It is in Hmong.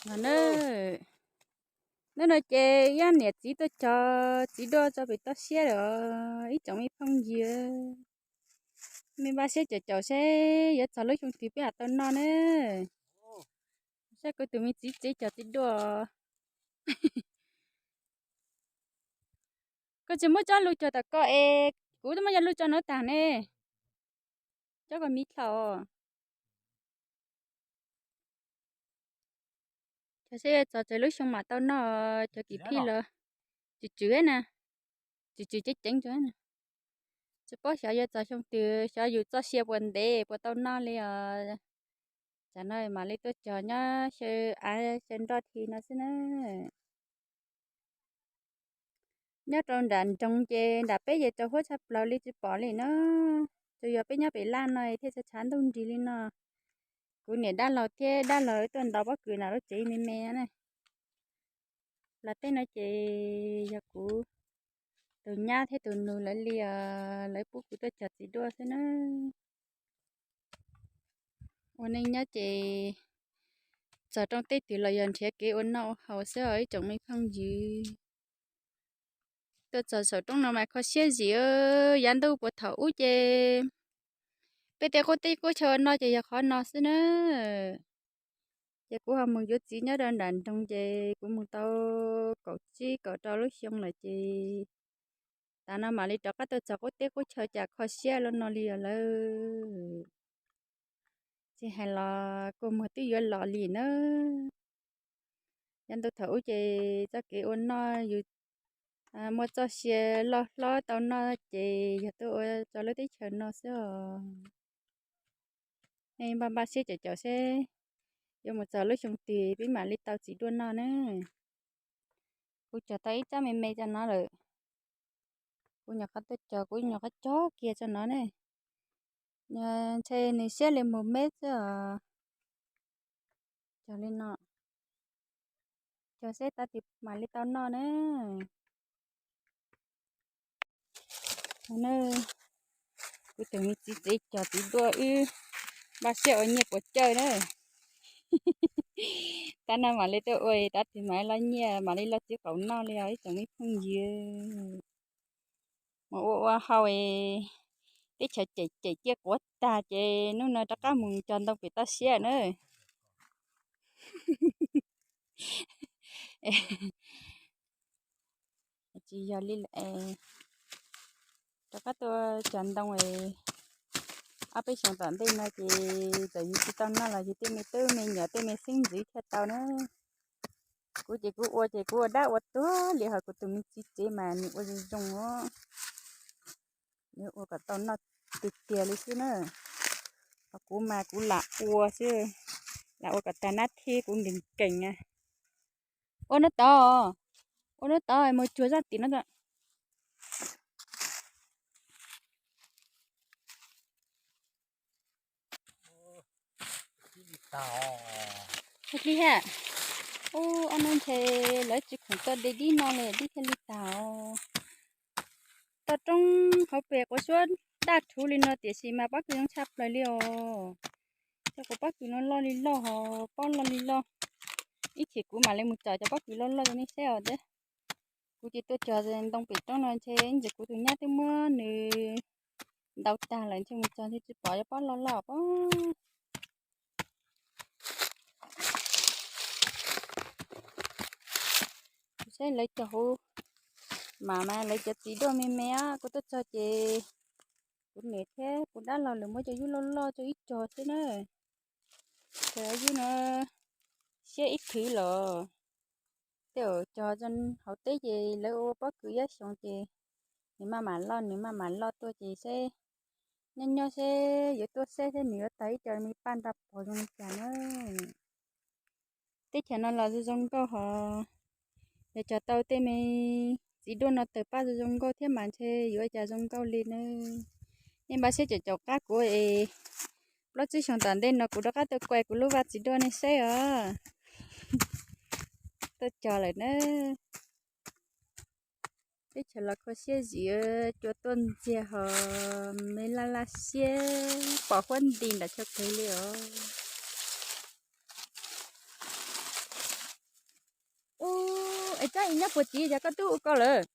Hnub no ces yog niam txiv tuaj cog txiv duaj tso pem toj siab lawm ib tsoom me phooj ywg. Me npaj siab caum caum seb yuav txog lub xyoo twg peb mam tau noj ne. Saib kuv tus me txiv txiv cog txiv duaj. Koj tsis muab tsob lus cog tom ko es kuv twb muab cov lus tso no tag ne. Tsob ko miv dlhau. Cog seb txog txog lub xyoo mam tau noj, cov kim phij los tswm tswm na, tswm tswm ceev ceev tso. Tsis paub xyov yuav txog xyoo twg, xyov yus txoj sia puas ntev puas tau noj li os. Tsam no mam li tuaj cog nyob xyaw av xyaw nroj thi no xwb na. Nyob rau nram nroog ces nram peb ces tsaus huab tshaj plaws li tsis pom li na. Tsuas yog peb nyob pem laj no thiaj tshav tshav ntuj nrig li no. Kuv niam dab laug thiab dab laug tuaj ntaus pob kws nram lub tsev me me na. Los tej no ces yog kuv tus nyab thiab tus nus lawv li os, lawv pub kuv tuaj cog txiv duaj xwb na. Ua neej nyob ces txog rooj teb twg los yog nrhiav kev ua noj ua haus xwb os ib tsoom me phooj ywg. Tuaj txog saum roob no mas kho siab zim, yav ntuj puag thaum ub ces peb tej qub teb qub chaw ua noj ces yog qhov no xwb na. Ces kuv ho mus yuav txiv nyob rau nram nroog ces kuv mus tau kaum tsib kaum rau lub xyoo lawm ces tav no mam li rov qab tuaj txog qub teb qub chaw cas kho siab los no li os lawm. Tsis hais los kua muag twb yuav los li na. Yav ntuj thaum ub ces txoj kev ua noj yus muaj txoj sia loj hlob tau noj ces yog tuaj ua rau lub teb chaws no xwb os. Nej npaj npaj siab caum caum seb yuav mus txog lub xyoo twg peb mam li tau txiv duaj noj na. Kuv cog tau ib tsab me me tso no lawm. Kuv nyuam qhuav tuaj cog, kuv nyuam qhuav cog kiag tso no ne. Ntshe nws siab li mus meb xwb os. Cog li no, cog seb tab tis mam li tau noj na. Kuv tus me txiv txiv cog txiv duaj wb npaj siab ua nyiaj puas cawj na. Tab no mam li tuaj ua tab tis mam li loj nyiaj mam li loj txiv qaum noj li os ib tsoom me phooj ywg. Mus ua ua hau, teb chaws cem cem ciaj quav tag ces hnub no rov qab mus cog ntoo pem toj siab na. Tsis yog li, rov qab tuaj cog ntoo. Ob peb xyoos tom ntej no ces txawm yus tsis tau noj los yus tej me tub me nyuam tej me xeeb ntxwv thiaj tau na. Kuv ces kuv ua ces kuv ua dab ua tuag li, ho kuv tus me txiv tsev mas nws ua zoo zoo os. Nws ua kom tau noj tiag tiag li xwb na. Ho kuv mas kuv lam ua xwb, lam ua kom tag nab thib kuv nkees nkees. Ua nub tod, ua nub tod mus tsuag zaj tim no. Hli ha, ub, ob nub ntshe lawv tsis khoom tso de dib no li dib thiaj li tag os. Toj roob hauv pes quav suab daj rhuv li no tiam sis mas pob kws zoo tshaj plaws li os. Cov quav pob kws no loj li loj ho pob loj li loj. Ib chim kuv mam li mus tsom cov pob kws loj loj rau nej saib os. Kuv ces tuaj cog ntoo pem roob no ntshe ib ntsis kuv tus nyab twb muab nws ntaus tag lawm ntshe mus txog ntshe tsis pom cov pob loj loj pob. Kuv saib lawv cog huv mam mas lawv cov txiv duaj me me os, kuv tuaj txog ces kuv niam thiab kuv dab laug lawv muab cov yub loj loj rau ib cog xwb na. Cov yub no siab ib thwv los tej zaum cog hauv teb ces lawv ua pob kws yab xyoos ces nws maj mam loj nws maj mam loj tuaj ces seb nyob nyob seb yuav tuaj saib seb nws yuav tag ib co me paj nra pos zoo li cas na. Teb chaws no los zoo zoo nkauj hos, yog cog tau tej me txiv duaj no tawg paj zoo zoo nkauj thiab mas ntshe yuav ua cas zoo nkauj li na. Nej npaj siab caum caum qab kuv es plaub tsib xyoos tom ntej no kuv rov qab tuaj kuaj kuv lub vaj txiv duaj nej saib os. Tuaj cog lawm na. Teb chaws los kho siab zim, cua tuaj ntxiag hos me laj laj siab pom huab nti nram chaw kawg li os. Es Tsab Ib nyob puag tid ces koj twb hu koj lawm.